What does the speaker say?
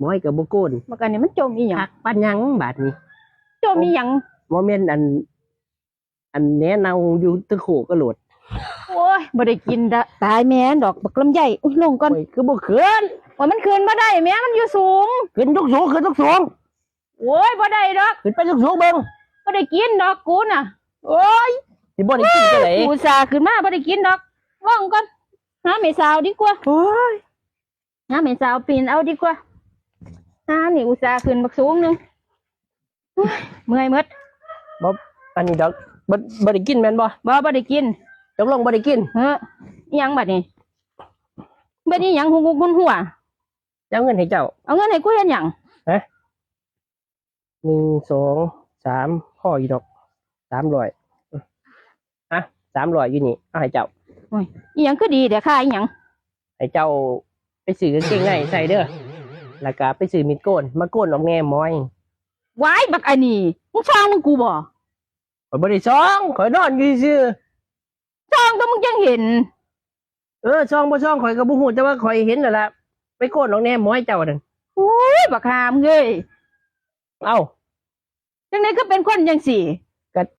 ໂອ້ຍ ກໍບໍ່ໂກນ ບັກອັນນີ້ມັນຈົ່ມອີຫຍັງ? ຄັກປານຫຍັງບາດນີ້? ຈົ່ມອີຫຍັງ? ບໍ່ແມ່ນອັນ ອັນແໜເນົ່າຢູ່ເທິງໂຄກກະໂຫຼດ. ໂອ້ຍ ບໍ່ໄດ້ກິນດະ. ຕາຍແມ່ນດອກ ບັກລຳໄຍ. ອຸ້ຍ ລົງກ່ອນ. ໂອ້ຍ ຄືບໍ່ຂຶ້ນ? ໂອ້ຍ ມັນຂຶ້ນບໍ່ໄດ້ແໝ ມັນຢູ່ສູງ. ຂຶ້ນສູງໆ ຂຶ້ນສູງໆ. ໂອ້ຍ ບໍ່ໄດ້ດອກ. ຂຶ້ນໄປສູງໆເບິ່ງ. ບໍ່ໄດ້ກິນດອກກູນະ. ໂອ້ຍ ຊິບໍ່ໄດ້ກິນຈັ່ງໃດ? ອຸດສ່າຂຶ້ນມາ ບໍ່ໄດ້ກິນດອກ. ລົງກ່ອນ ຫາແມ່ສາວດີກວ່າ. ໂອ້ຍ ຫາແມ່ສາວປີນເອົາດີກວ່າ. ຫານີ້ອຸດສ່າຂຶ້ນບັກສູງໜຶ່ງ. ໂອ້ຍ ເມື່ອຍໝົດ. ບໍ່ ອັນນີ້ດອກ. ບໍ່ ບໍ່ໄດ້ກິນແມ່ນບໍ່? ບໍ່ ບໍ່ໄດ້ກິນ. ຕົກລົງບໍ່ໄດ້ກິນ? ເອີ ອີຫຍັງບາດນີ້? ເປັນອີຫຍັງຫຸກໆຫົວ? ຈະເອົາເງິນໃຫ້ເຈົ້າ. ເອົາເງິນໃຫ້ກູເຮັດຫຍັງ? ຮະ? ໜຶ່ງ ສອງ ສາມ ພໍຢູ່ດອກ ສາມຮ້ອຍ. ອະ ສາມຮ້ອຍຢູ່ນີ້ ເອົາໃຫ້ເຈົ້າ. ໂອ້ຍ ອີຫຍັງຄືດີແທ້ ຄ່າອີຫຍັງ? ໃຫ້ເຈົ້າໄປຊື້ກາງເກງໃນໃສ່ເດີ ແລ້ວກະໄປຊື້ມີດໂກນ ມາໂກນອອກແນ່ໝອຍ. ວ້າຍ ບັກອັນນີ້ ມຶງສ່ອງເບິ່ງກູບໍ່? ຂ້ອຍບໍ່ໄດ້ສ່ອງ ຂ້ອຍນອນຢູ່ຊື່. ສ່ອງຕົວະ ມຶງຈັ່ງເຫັນ. ເອີ ສ່ອງບໍ່ສ່ອງຂ້ອຍກໍບໍ່ຮູ້ ແຕ່ວ່າຂ້ອຍເຫັນຫັ້ນລະ. ໄປໂກນອອກແນ່ໝອຍເຈົ້ານັ້ນ. ໂອ້ຍ ບັກຫາມເອີຍ. ເອົ້າ ຈັ່ງໃດຄືເປັນຄົນຈັ່ງຊີ້?